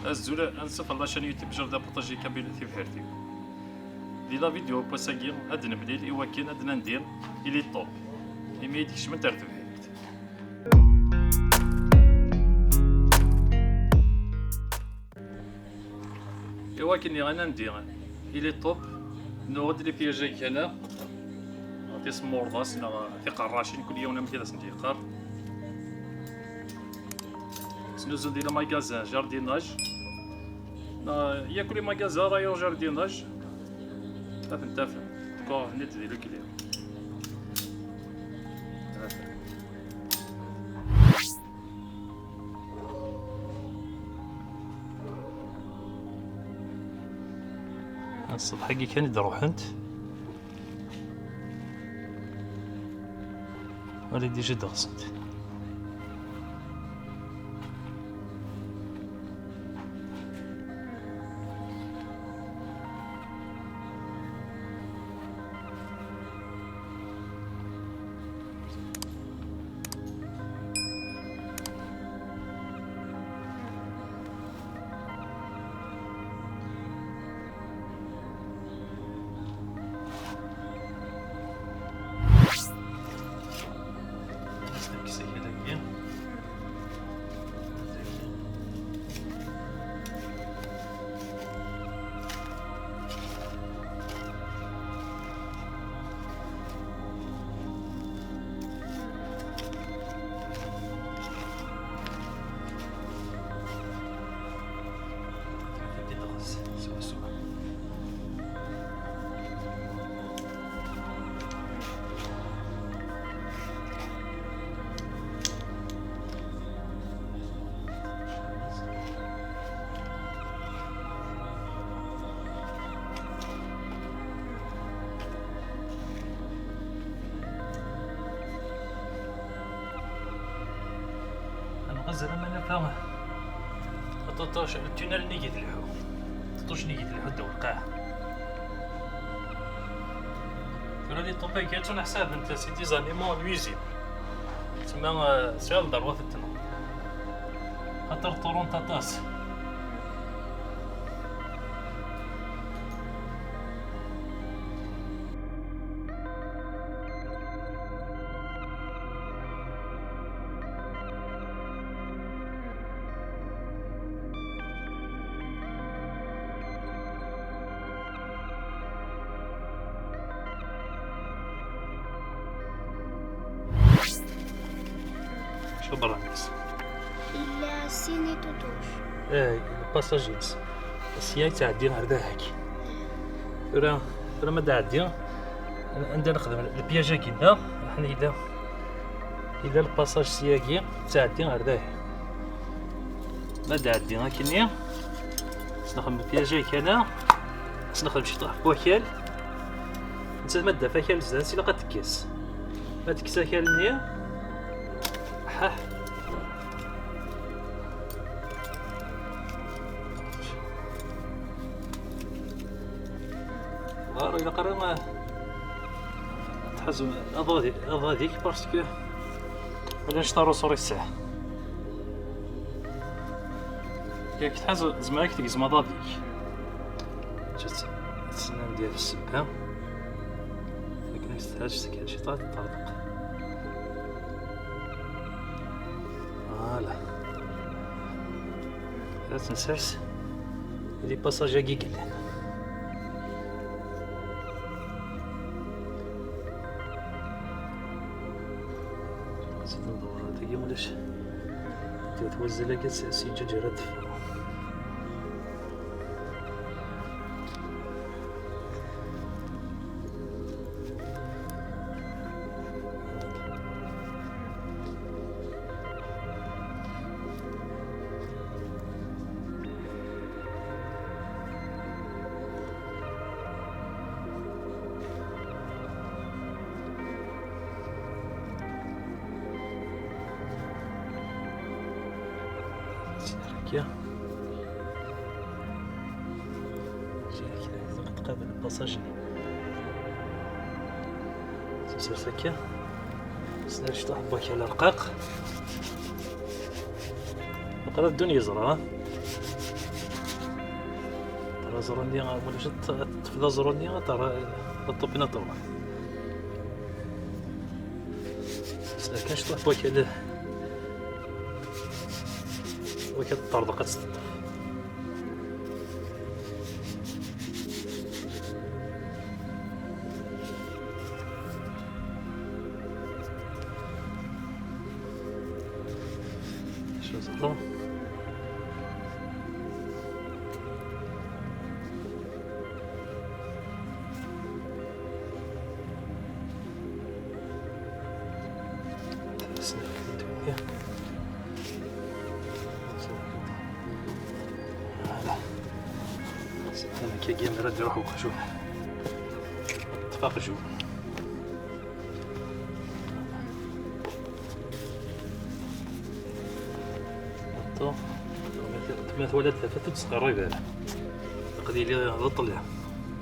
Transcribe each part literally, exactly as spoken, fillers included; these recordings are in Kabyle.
Azul, ansuf ɣer la chaîne YouTube Jardin Potager Kabyle Tibḥirt-iw. Di la vidéo n wass-agi ad nemlil i wakken ad nandi i les taupes imi i d-kecment ar tebḥirt. I wakken i ad nandi i les taupes, nuɣ-d les pièges-agi kan, tisemurḍas neɣ tiqerracin, kul yiwen amek ad asen-d-yeqqar. Ttnuzun di les magasins jardinage. Neɣ yakk les magasins rayon jardinage. Ad ten-tafem. Tkor-nni-d di le client. Ṣṣbeḥ-agi kan i d-ruḥent. Wali déjà ddɣesent. Nɣez alamma nafa ṭuṭuc, le tunnel nnig i d-lḥu. Ṭuṭuc nnig i d-lḥu ddaw lqaɛa. Tura les taupes-agi ad ttwaḥsabent c'est des animaux nuisibles. Tsemma, eh, sɛiɣ lderwa tettneɣ. Xaṭer ṭṭurun aṭas. Acu berra-nnes? Yella sin iṭuṭuc. Eh, le passage-ines. Sya yettɛeddi ar dahak. Tura, tura ma d-ɛeddi, anda nexdem le piège-agi-nneɣ, aḥna yella, yella le passage syagi, yettɛeddi ar dahak. Ma d-ɛeddi akkenni, ad s-nexdem le piège-agi kan, ad s-nexdem ciṭuḥ n wakal. Nettat ma d-taf akal zdat-s, ilaq ad tekkes. Ma tekkes akal-nni, ḥaḥ. Ɣer ilaq ara ad tḥazem aḍad-ik, aḍad-ik parce que ulac taruṣ ur yesɛi. Yak tḥaz, zemreɣ ad k-tegzem aḍad-ik. Ǧǧet ad tt-nandi ɣef ssebba. Akken ad tḥaz s kan ciṭuḥ teṭṭerḍeq. Voilà. Ad tt-nsers di passage-agi yellan. Tagi ulac. Tewwet wazzal-agi s, s iǧaǧ ara d-teffeɣ. Akka. Tqabel le passage-nni. Sers akka. Sner ciṭuḥ n wakal rqaq. Meqqar ad ddun yeẓra, ha? Aẓru-nni, ma ulac, ad t-, ad teṭṭfeḍ aẓru-nni, ad terr-, ad teṭṭfeḍ pinaṭur. Sla kan cṭuḥ wakal, wakal teṭṭerḍeq ad teṭṭef. Acu ẓerreɣ? Voilà. Amek akka, imir ad iruḥ uqjun. Ṭṭef aqjun. Attends. Ma twalaḍ tafat ur d-tesqerrib ara. Aql-i d ṭṭelya.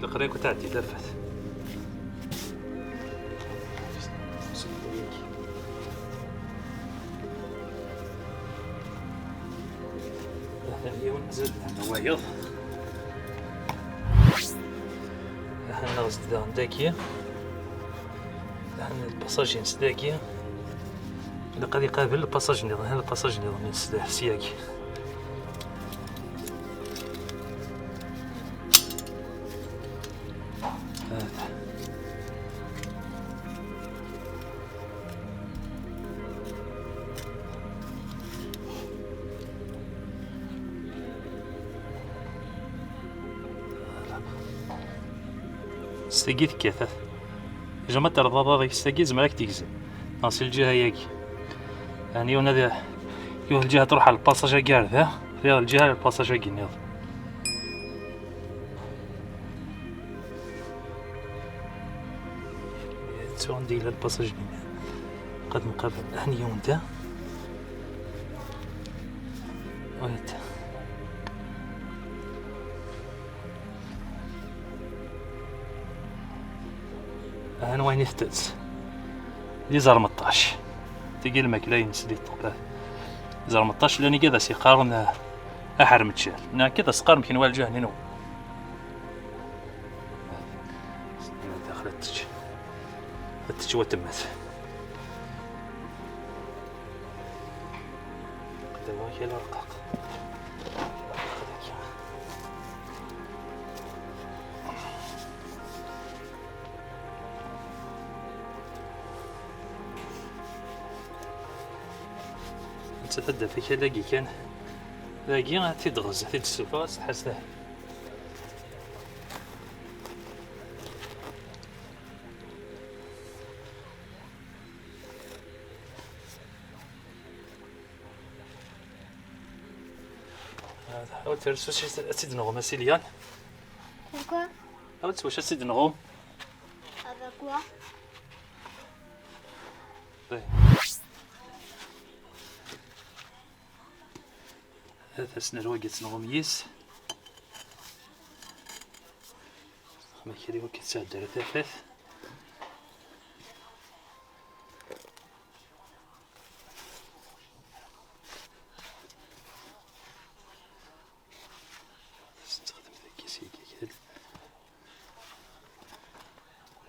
Leqraya akk tɛeddi tafat. Atan yiwen mazal d wayeḍ. Aha, neɣ zedɣen dagi. Aha, lpasaji-ines dagi. Ilaq ad iqabel lpasaji nniḍen, aha, lpasaji nniḍen-ines da, syagi. Hada. S tagi tekkat. Jamais terḍaḍ aḍik s tagi, zemreɣ ad k-tegzem. Neɣ si lǧiha-yagi. Ɛni yiwen ad, yiwen lǧiha tṛuḥ ar lpasaǧ-agi ar da, tiɣ lǧiha ar lpasaǧ-agi nniḍen. Ttuɣ anda yella lpasaǧ-nni. Qad nqabel. Ɛni yiwen da. Wait. Ahan wayen i tettett. D iẓermeṭṭac. Tigi lmakla-ines di ṭṭubat. Iẓermeṭṭac llan igad as-yeqqaren, ah, aḥermeččal. Neɣ akka d as-qqaren kenwa lǧahen-inu. Daxel ad tečč. Ad tečč watmat. Qeddawa kra rqaq. Nettat ad d-taf akal-agi kan. Dagi ad t-id-tɣez, ad t-id-tessufeɣ, ad s-tḥaz tahi. Hawt ar s wacu ad tt-id-nɣum a Silian. Pourquoi? Hawt s wacu ad tt-id-nɣum. Avec quoi? Ad as-nerwagi ad tt-nɣum yis. Ma kra iwakken ad tesɛeddi ara tafat. Tessexdem tagi s yigigad.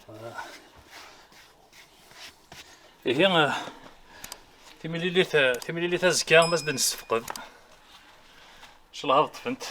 Voilà. Ihi, eh, timlilit, eh, timlilit azekka, ma s-d-nessefqed. Ncallah ad ṭṭfent.